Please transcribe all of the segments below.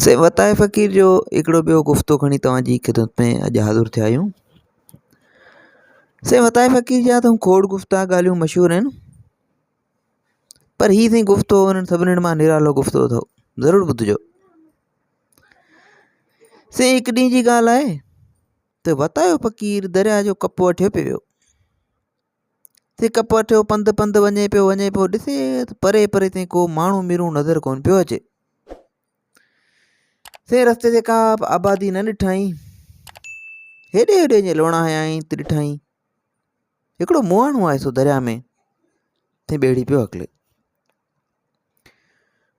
سائين وتائي فقير جو هڪڙو ٻيو گفتو کڻي توهان جي خدمت ۾ اڄ حاضر ٿيا آهيون. سائين وتائي فقير جا ته کوڙ گفتا ڳالهيون مشهور آهن پر هي سائين گفتو انهن سڀني مان نرالو گفتو اٿو ضرور ٻڌجو. سائين هڪ ڏينهن جي ڳالهه آهي ته وتايو فقير درياء جو ڪپ وٺيو پيو ويو. سي ڪپ وٺيو پنڌ پنڌ وڃي پيو وڃي پيو ڏسي ته پري پري تائين ڪو ماڻهو ميرو نظر ڪونه پيو اچي. سي رستي تي ڪا به آبادي نه ڏٺائين. هيڏي هوڏي جي لوڻا هنيائين ته ڏٺائين هڪڙو مهاڻو آهي سو درياء ۾ تي ٻيڙي پيو هڪلي.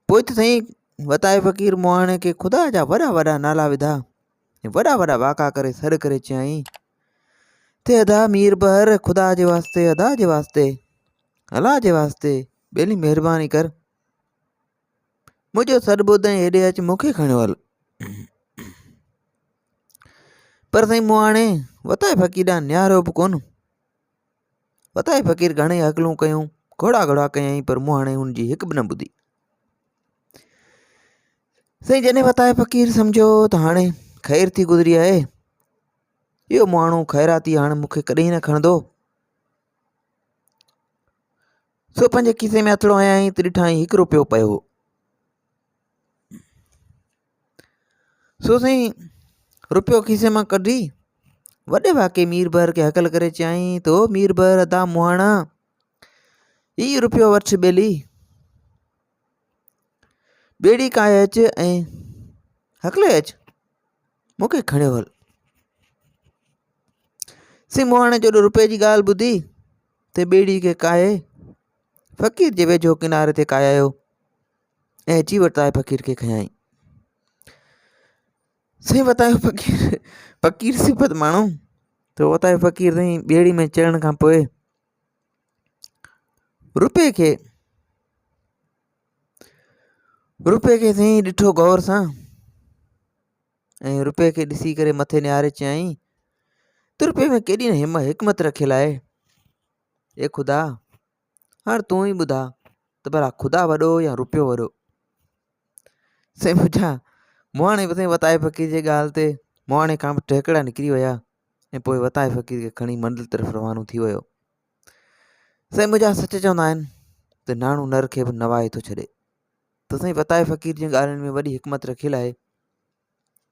پوء ته سائين وتائي فقير مهاڻي کي خدا جا وڏا وڏا نالا وڌا ۽ وڏا وڏا واڪا ڪري سڏ ڪري چيائين ته ادا مير بحر خدا جي واسطي ادا جي واسطي الله جي واسطي ٻيلي مهرباني ڪر منهنجو سڏ ٻڌ ۽ هيڏي اچ مون کي کڻيو هل پر سائين مهاڻي وتائي فقير ڏانهن نهاريو به ڪونه وتائي فقير گهڻئي هڪلون ڪيون، گهوڙا گهوڙا ڪيائين پر مهاڻي هن جي هڪ به نه ٻڌي. سائين جڏهن وتائي فقير سمجهيو ته هاڻي خير ٿي گذري آهي، اهو ماڻهو خيراتي هاڻي مون کي ڪڏهن نه کڻندو. سو پنهنجي کيسي ۾ هٿڙو هنيائين ته ڏٺائين هڪ روپيو پيو هو. سو سائين روپيو کيسي مان ڪڍي وڏي واڪي ميربحر کي هڪل ڪري چيائين ته او ميربحر ادا مهاڻا هي روپيو وٺ ٻيلي ٻيڙي ڪاهي اچ ۽ هڪلي اچ مون کي کڻيو هل سي مهاڻي جڏهن روپئي جي ڳالهه ٻڌي ته ٻيڙي کي ڪاهي فقير جي ويجهو ڪناري تي ڪاهيو ۽ اچي وتائي فقير کي کنيائين. سائين وتايو فقير فقير صفت ماڻهو ته وتايو فقير سائين ٻيڙي ۾ چڙهڻ کان پوء روپئي کي روپئي کي سائين ڏٺو غور سان ۽ روپئي کي ڏسي ڪري مٿي نهاري چيائين ته روپئي ۾ ڪيڏي نه حڪمت رکيل آهي اي خدا هاڻ تون ئي ٻڌاء ته ڀلا خدا وڏو يا روپيو وڏو؟ سائين پڇا مهاڻي به سائين وتائي فقير جي ڳالهه تي مهاڻي کان به ٽهڪڙا نڪري ويا ۽ پوء وتائي فقير کي کڻي منزل طرف روانو ٿي ويو. سائين منهنجا سچ چوندا آهن ته ناڻو نر کي به نوائي ٿو ڇڏي. ته سائين وتائي فقير جي ڳالهين ۾ وڏي حڪمت رکيل آهي.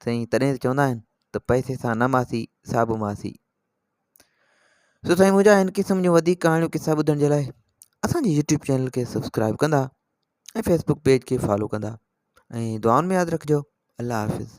سائين تڏهن ته چوندا آهن ته پئسي سان نه ماسي سا به ماسي. سو سائين منهنجا هن قسم جون وڌيڪ ڪهاڻيون قصا ٻڌڻ جي لاء اسان جي يوٽيوب چينل کي سبسڪرائب ڪندا ۽ فيسبوڪ پيج کي فالو ڪندا ۽ دعائن ۾ ياد رکجو الله حافظ.